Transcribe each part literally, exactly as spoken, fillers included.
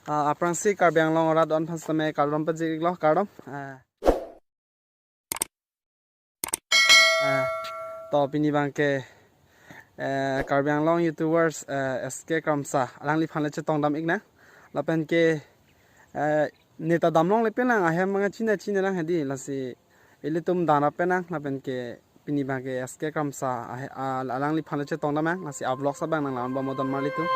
Ah, aphrangsi Karbi Anglong arat do-an aphan sitame kardom pajir-iklo, kardom. Ah. Ah, to pini abangke, eh, Karbi Anglong YouTubers, eh, S K Kramsa, alangliphan le chetongdam-iknang. Lapen ke, eh, neta damlongle penang, ahem abang chini chini lang hedi, lasi ilitum dana penang, lapen ke pini abangke S K Kramsa, ahe-, a-, alangliphan le chetongdam-nang, lasi a-vlog sa abang nang laman bom donmarlitum.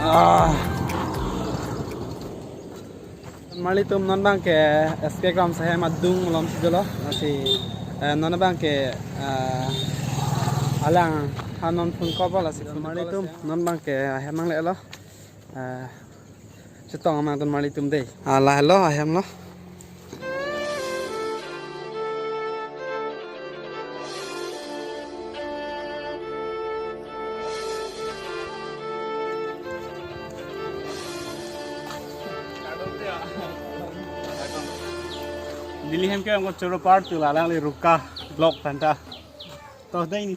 Ah. Donmarlitum, non abangke S K Kramsa ahem adung malomsi dolo, lasi, eh, non abangke, eh, alangphan non phone call po, lasi donmarlitum, non abangke ahem nanglelo. Eh, chetongdam-nang donmarlitum dei. Ah, lahelo ahem lo. Neli hem ke angko choro part tu la alangli Ruka vlog aphan ta. To dei ni.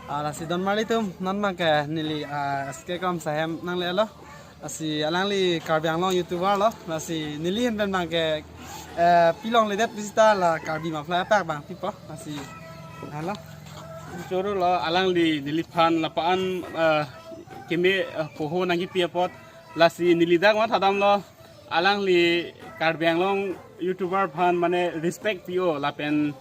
Ah, lasi donmarlitum, non abangke neli, ah, S K Kramsa ahem nanglelo. Lasi alangli Karbi Anglong YouTuber lo. Lasi neli ahin pen abangke, eh, pilongledet pusita la Karbi Muffler apak abang pipo. Lasi, halo. Choro lo, alangli neliphan lapu-an, eh, keme, eh, poho nangkipi apot. Lasi neli dak mathadamlo. Alangli Karbi Anglong YouTuber aphan mane respect pi-o lapen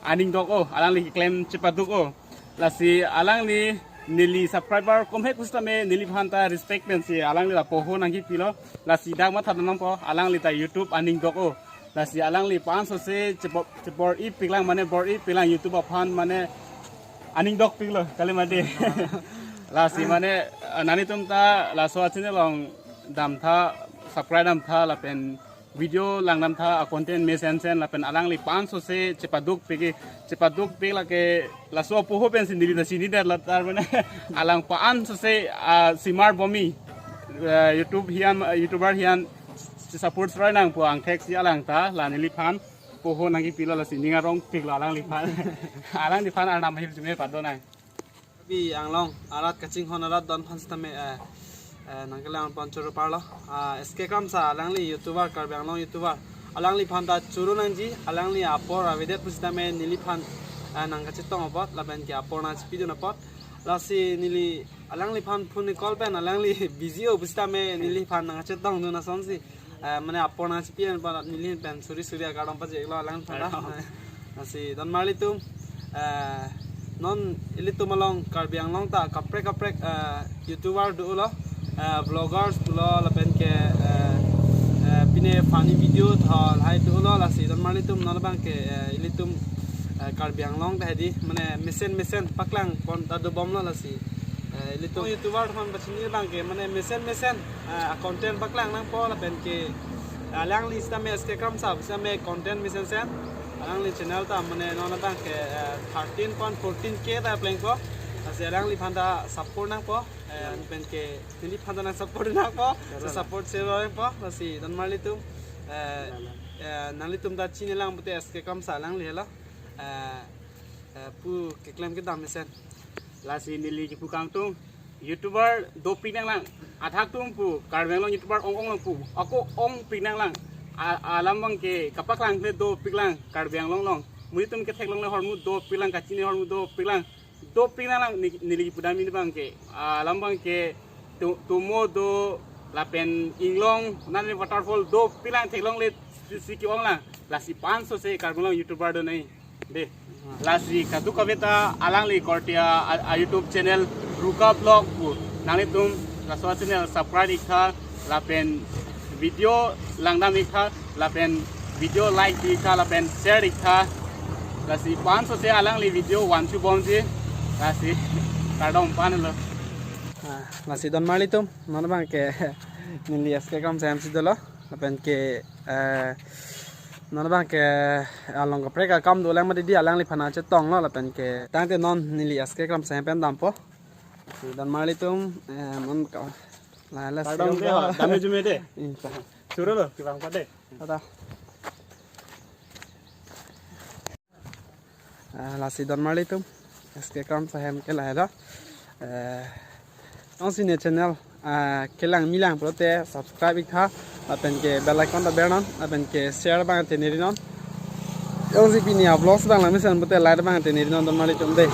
aning dok-o, alangli keklem chepaduk-o. Lasi alangli neli subscriber komhek pusitame neliphan ta respect pensi alangli la poho nangkipilo. Lasi dak mathadam nangpo, alangli ta YouTube aning dok-o. Lasi alangli pa-an sose chebor, chebor-ipiklang mane bor-ipiklang YouTube aphan mane aning dokpiklo kali mati. Lasi mane, eh, nanglitum ta laso a-channel along damtha, subscribe damtha lapen video langdamtha, a-content mesensen lapen alangli pa-an sose chepadukpik, chepadukpik lake laso apoho pensi neli ta chinidetlo tar mane alang pa-an sose, ah, simar bomi, eh, YouTube ahin, eh, YouTuber ahin support sroi nangpo angthek si alang ta la neliphan poho nangkipilo, lasi ning arongpiklo alangliphan. Alangliphan arnam ahirjume padonang. Karbi Anglong arat kachinghon arat do-an aphan sitame, eh, eh, nangkelang pon choro parlo. Ah, S K Kramsa alangli YouTuber, Karbi Anglong YouTuber. Alangliphan ta choro nangji, alangli apor avedet pusitame neliphan, eh, nangkachetong apot, lapen ke apor nangchipidun apot. Lasi neli alangliphan phone call pen alangli busy-o pusitame neliphan nangkachetongdun asonsi. Eh, mane apor nangchipi pen neli pen suri suri akardom pajirlo alangphan ta. Kardom. Lasi donmarlitum, eh, non ilitum along Karbi Anglong ta kaprek kaprek, eh, YouTuber dolo, eh, vloggers pulo lapen ke, eh, eh, pine funny video thol hai dolo, lasi donmarlitum non abangke, eh, ilitum, Eh, Karbi Anglong ta hedi, mane mesen mesen paklang pon ta dobomlo lasi. Eh, ilitum YouTuber aphan pachini abang ke, mane mesen mesen, eh, content paklang nangpo lapen ke, eh, alangli sitame S K Kramsa sitame content mesen sen. Alangli channel ta mane non abang ke, eh, thirteen point fourteen K ta plengpo. Lasi alangliphan ta support nangpo. Eh, pen ke neliphan ta nang support nangpo. So support share nangpo. Lasi donmarlitum, eh, eh, nanglitum ta chini lang pute S K Kramsa alangli helo. Eh, eh, pu keklem kedam mesen. Lasi neli kipu kangtung, YouTuber dopik nanglang. Athak atum pu Karbi Anglong YouTuber ong ong lang pu. Ako ongpik nanglang. A-, alam abang ke kapaklang le dopik lang Karbi Anglong along. Muritum ketheklongle ahormu dopik lang, kachini ahormu dopik lang. Dopik nanglang ni-, neli kipu dam ini abang ke. Alam abang ke Tu-, Tumo do lapen Inglong, nani waterfall dopik lang, theklongle si ke-ong lang. Lasi pansose Karbi Anglong YouTuber do nai. De. Lasi kadokave ta alangli korte a, a YouTube channel Ruka Vlog pu. Nanglitum laso channel subscribe iktha lapen video langdam iktha lapen video like iktha lapen share iktha. Lasi pansose alangli video vanchubomji. Lasi kardom panlo. Ah, lasi donmarlitum, non abang ke neli S K Kramsa ahem si dolo, lapen ke, eh, non abang ke along kaprek akam dolang mati di alangliphan chetonglo, lapen ke tangte non neli S K Kramsa ahem pen dampo. Si donmarlitum, eh, non ka, la, la, Kardom si de, ho, dam-e jume de. Inta. Churolo, kevang pa de. Ada. Ah, lasi donmarlitum, S K Kramsa ahem ke lahelo. Eh, jongsi ne channel, ah, kelang milang pulote subscribe iktha, lapen ke bell icon ta bernon, lapen ke share abang tenerinon. Jongsi pini a vlogs abang langmesen pute like abang tenerinon donmarlitum de.